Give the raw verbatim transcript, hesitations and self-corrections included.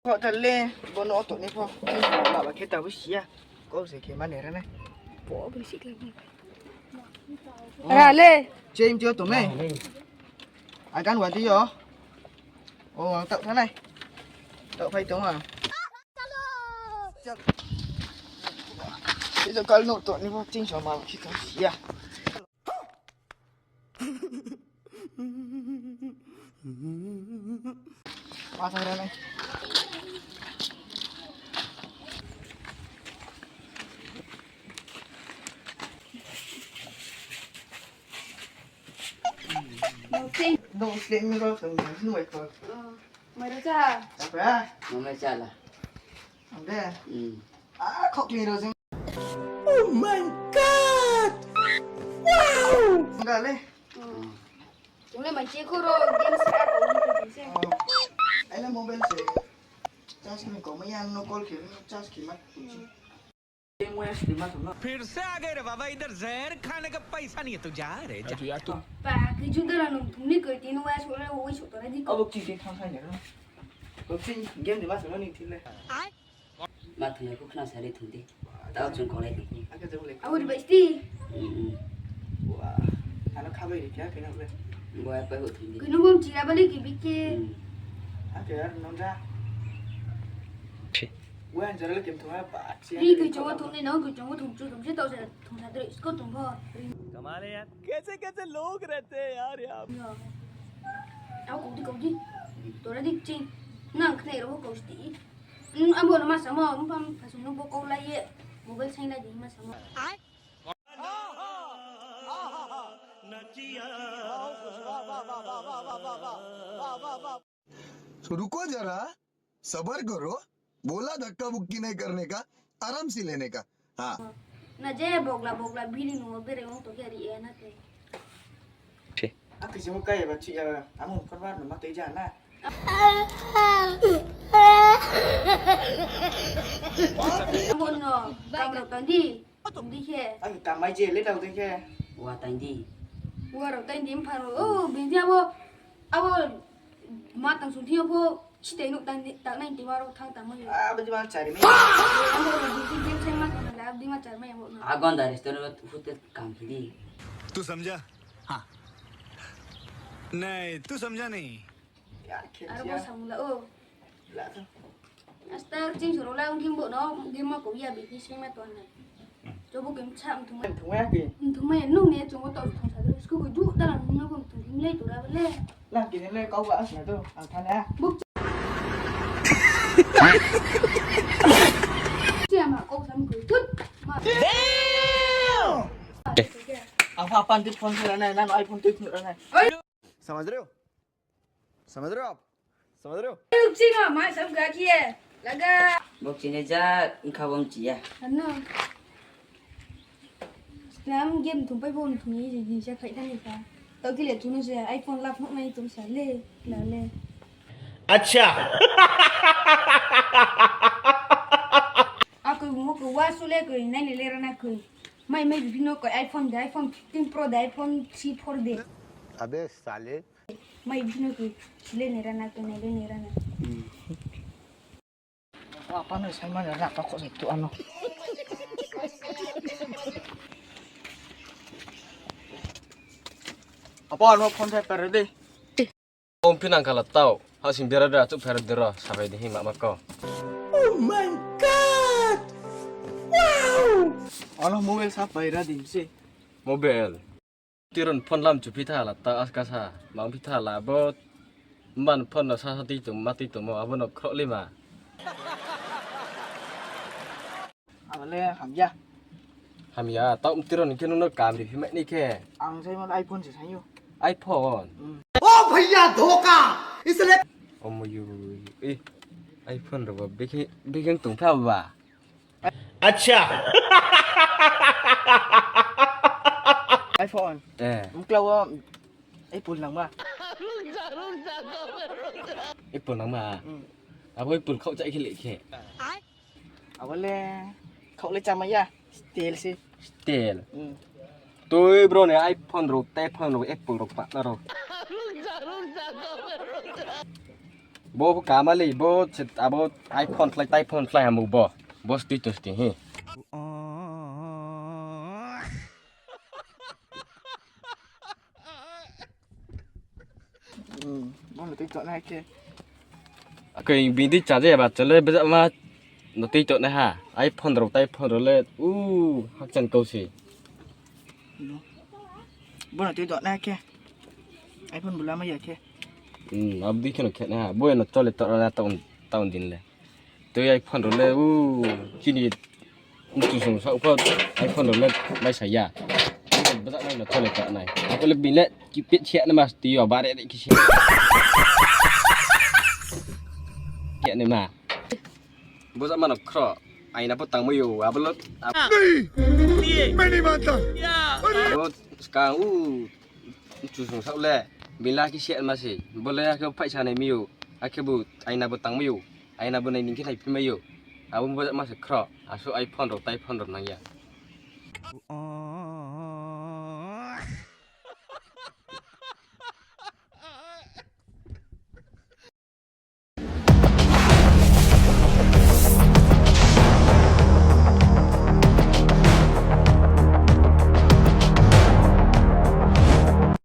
Kho ta le, bo no auto ni pho. Baba khe ta bo si ya. Kau se khe mani ra nai. Bo bo si khe. Ra le. Chem jo to me. Agan wa di yo. O, ang tau thanai. Tau phai tong ha. Ito kal no to ni bo ting so ma ki to ya. Ma thang ra nai. No, sing. No, sing, no, sing, no, sing, no, sing. Mai ro cha. Apa? Mama cha la. Ang de. Hmm. Ah, khok ni ro sing. Oh my God! Wow! Enggak le. Hmm. Tong le mai che kho ro game sa ko ni ko se. Oh. Ai le mobile se. Charge ni ko, mai yang no call khe, charge khe ma. Hmm. फिर से आ गए रे बाबा, इधर जहर खाने का पैसा नहीं है, तू जा रे, जा। Pa, ke ju dara nung thung ni koi tin wai so le, wai so to na di ko. Abo ki ke thang thang ya. Ko tin game ni ma so ni tin le. Ma thung ko khna sa ri thung di. Tao chung ko lai thung. Abo ri bai sti. Mm, mm. Wah, ano khabai ri kya kena le. Bo apa ko thung di. Kunu bom chira bali ki bike. Mm. Ake ar nong da. Ri koi chong wo thung ni no, koi chong wo thung chu, thung se tao se, thung sa droi, sko thung pho. Ri. कमाल है यार। कैसे कैसे लोग रहते हैं यार यहाँ। Yo. Tao kau di, kau di. Tora di ching. Nang khnai ro kau sti. Hmm, abo no ma samo, mpam phasung no bo kau lai ye. Mobile saing lai di ma samo. तो रुको जरा, सबर करो, बोला धक्का मुक्की नहीं करने का, आराम से लेने का। हाँ। Na je bogla bogla biri no bere ong to khe ri e na te. Ake se mo kai ba chi ya, amo korba no ma te ja na. Amo no, kam ro tang di. Di khe. Ang tamai je le dau de khe. Wa tang di. Wa rao tang di mpha rao. O, bini abo, abo ma tang sung thing yo pho, si tei nuh tang di, tang nai tei ma rao thang tang mai yo. Ah, bini ma chari mai. Abo rao bini game sai ma tang la, bini ma chari mai abo no. Agon da restaurant hotel kam khe di. तू समझा? हाँ। नहीं, तू समझा नहीं। Aro bo samung la o. Asta ching soro la ong kimbo no, kimbo ko ya bini sing ma to na. Chobo kim cha mthung mai. Mthung mai ke. Mthung mai nung ne chobo to thong sa de. Sku ko ju da la nung na ko mthung kim le to ra le. La ke le kau ba as na to. Ang tha na. Buk. Sia ma ko sam ko tut. Ma. Damn! Apa pan tu phone ra na, na iPhone tu ra na. समझ रहे हो? समझ रहे हो आप? समझ रहे हो? Bok chini ma sam ga khe ye. Laga. Bok chini ja, wngkha bo mchi ya. Ano. Slam game thum pai bo thum ni je ni sa khai thani ka. To kile thum se iPhone lap hok nai thum sa le. La le. अच्छा। Ako mo ko wa su le ko nai le le ra na ko. Mai mai bibino ko iPhone de, iPhone fifteen Pro de, iPhone three, four de. अबे साले। Mai bibino ko sile ne rana ko ne le ne rana. Apa no sai mana rana pa ko sai tu ano. Apa ano phone sai pare de. Om phi nang khala tau, ha sing bera dra chuk phera dra, sabai di hi ma ma ko. Oh my God! Wow! Ano mobile sa pai ra dim si. Mobile. Tiron phone lam chu phi tha la ta as ka sa, ma phi tha la bo. Man phone no sa sa ti tum ma ti tum mo, abo no khro le ma. Abo le hamya. Hamya, tau mtiro ni khe nung no kam ri phimai ni khe. Ang sai man iPhone se sai yo. iPhone? Hmm. ओ भैया धोखा, इसलिए। Omo yo, eh, iPhone ro bo, bikhe, bikhe tong pha ba. अच्छा। iPhone. Eh. Mkla wo Apple nangma. Apple nangma? Hmm. Abo Apple khauh chai khe le khe. Abo le khauh le chámai ya. Steel se. Steel. Hmm. Tui bro ni iPhone rao, tei phone rao, Apple rao pah na rao. Bo kama le, bo se abo iPhone khlai, iPhone khlai hamu bo. Bo sti to sti hi. Hmm, bo no tui tongnai khe. Akhe bini tui chaja ya ba chole bejak ma no tui tongnai ha. iPhone rao, iPhone rao le, u, hakchan kau se. Bo no tui tongnai khe. iPhone bula mai ya khe. Hmm, abo dei khe no khe nai ha. Bo no chole tongnai taoh, taoh din le. Tui iPhone rao le, u, chini mchu sung saoh pho iPhone rao le mai sa ya. Bejak mai no chole tongnai. Abo le bini le kipet se nai ma tui yo bare re kisi. Khe nai ma. Bojak ma no khro. Aina bo tangmai ou, abo lo, abo skang u mchu sung saoh le, bini le khe se ma se, bo le akhe phaisa nai mi ou, akhe bo aina bo tangmai ou, aina bo nai ni khe nai phi mai ou, abo bojak ma se khro, asuh iPhone rao, iPhone rao nang ya.